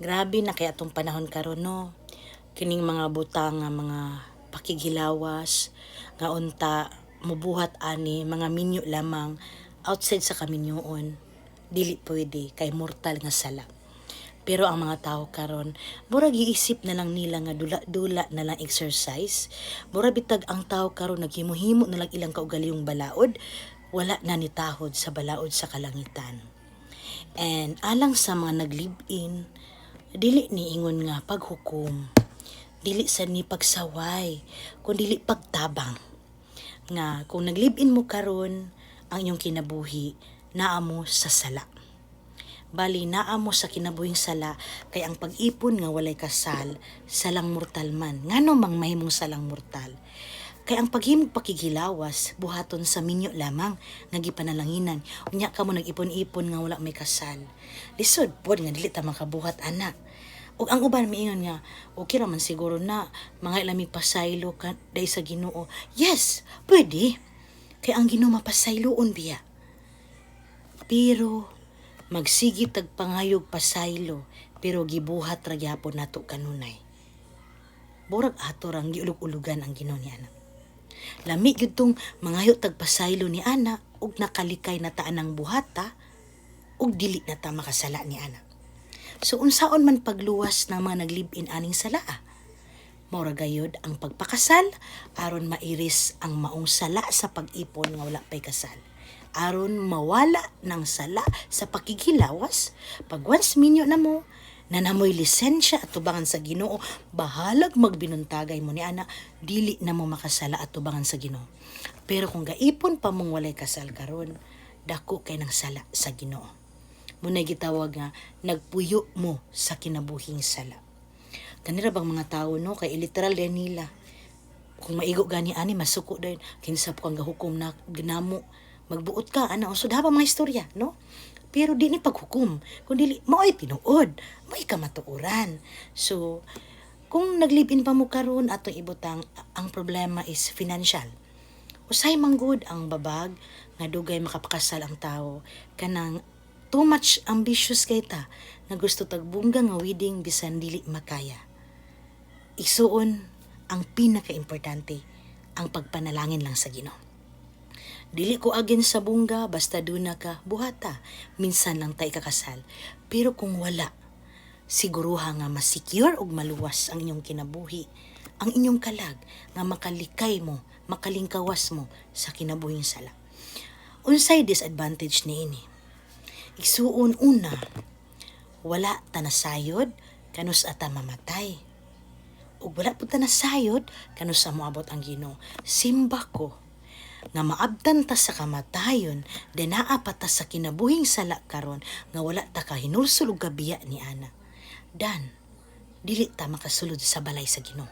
Grabe na kay atong panahon karon, no. Kining mga butang nga mga pakighilawas nga unta mubuhat ani mga minyo lamang, outside sa kaminyoon dili pwede kay mortal nga sala. Pero ang mga tao karon, murag giisip na lang nila nga dula-dula na lang exercise. Mura bitag ang tao karon naghimo-himo na lang ilang kaugalingong balaod, wala na nitahod sa balaod sa kalangitan. And alang sa mga nag-live-in, dili ni ingon nga paghukom, dili sa ni pagsaway, kun dili pagtabang. Nga kung nag-live-in mo karon, ang inyong kinabuhi naa mo sa sala. Bali naa mo sa kinabuhing sala kay ang pag-ipon nga walay kasal, salang mortal man. Ngano mang mahimong salang mortal? Kay ang paghimog pakighilawas buhaton sa minyo lamang nga gipanalanginan. Unya kamo nag-ipon-ipon nga wala may kasal. Lisod pod nga dili ta makabuhat ana. Ug ang uban miingon nga okay ra man siguro na mga ilamig pasaylo ka day sa Ginoo. Yes, pwede. Kay ang Ginoo mapasayloon biya. Pero magsige tag pangayog pasaylo pero gibuhat ra gyapon nato kanunay. Burag ato rang giulog-ulugan ang Ginoo ni ana. Lami gyud tong mangayo tag pasaylo ni ana ug nakalikay na ta anang buhata ug dili na ta makasala ni ana. So unsaon man pagluwas ng mga nag-live-in aning salaa? Mao ra gayud ang pagpakasal aron mairis ang maong sala sa pag-ipon nga wala pay kasal. Aron mawala ng sala sa pakighilawas, pag once minyo na mo, na namoy lisensya at tubangan sa Ginoo, bahalag magbinuntagay mo ni ana, dili na mo makasala at tubangan sa Ginoo. Pero kung gaipon pa mong walay kasal karon, dako kay ng sala sa Ginoo. Muna'y gitawag nga nagpuyo mo sa kinabuhing sala. Kanira bang mga tao, no, kay literal din nila. Kung maigo gani ani, masuko din kinsa po kang gahukom na ginamo, magbuot ka ana, usod ha pa mga istorya, no? Pero di ni paghukom kun dili mao'y tinuod, mao'y kamatuoran. So kung nag-live-in pa mo karon, atong ibutang ang problema is financial. Usay manggod ang babag nga dugay makapakasal ang tao kanang too much ambitious kay ta nga gusto tag bongga nga wedding bisan dili makaya. Igsuon, ang pinaka-importante ang pagpanalangin lang sa Ginoo. Dili ko against sa bongga, basta duna ka buhata. Minsan lang tay kakasal. Pero kung wala, siguruha nga mas-secure ug maluwas ang inyong kinabuhi, ang inyong kalag nga makalikay mo, makalingkawas mo sa kinabuhing sala. Unsay disadvantage niini? Igsuon, una, wala ta nasayod kanus ata mamatay. Ug wala pud ta nasayod kanus-a moabot ang Ginoo. Simba ko nga maabtan ta sa kamatayon, dinaa pa ta sa kinabuhing sala karon nga wala ta kahinulsol og kabiya ni ana. Dan dili ta makasulod sa balay sa Ginoo.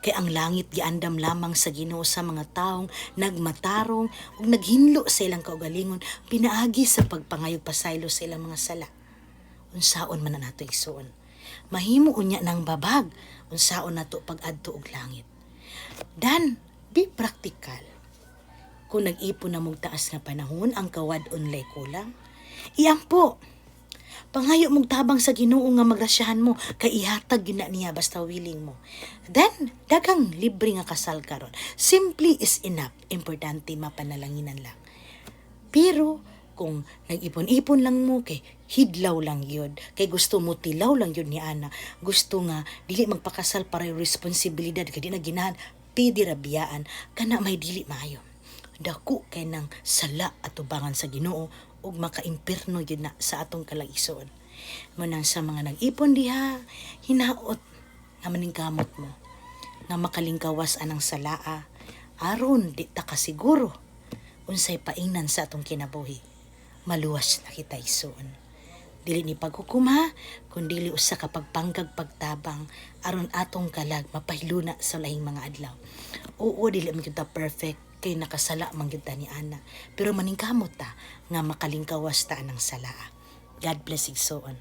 Kay ang langit giandam lamang sa Ginoo sa mga taong nagmatarong ug naghinlo sa ilang kaugalingon pinaagi sa pagpangayog pasaylo sa ilang mga sala. Unsaon man na nato, igsuon? Mahimo unya ng babag unsaon nato pag-adto og langit. Dan be practical. Kung nag-ipon na mong taas nga panahon, ang kawad-on lay kulang. Iampo. Pangayo mong tabang sa Ginoo nga magrasyahan mo kay ihatag gyud na niya basta willing mo. Then daghang libre nga kasal karon. Simply is enough. Importante mapanalanginan lang. Pero kung nag-ipon-ipon lang mo kay hidlaw lang yun, kay gusto mo tilaw lang yun ni ana, gusto nga dili magpakasal para yung responsibilidad kay di na ginahan, pwede ra biyaan kana, may dili maayo. Dako kay nang sala at tubangan sa Ginoo ug makaimpirno yun na sa atong kalag, igsoon. Munang sa mga nag-ipon diha, hinaot nga maningkamot mo nga makalingkawas anang salaa aron di ta kasiguro unsay paingnan sa atong kinabuhi. Maluwas na kita, igsoon. Dili ni paghukom ha, kun dili usa ka pagpanggag, pagtabang aron atong kalag mapahiluna sa lahing mga adlaw. Oo, dili man gyud ta perfect kay nakasala man gyud ta ni ana. Pero maningkamot ta nga makalingkawas ta anang salaa. God bless, igsoon.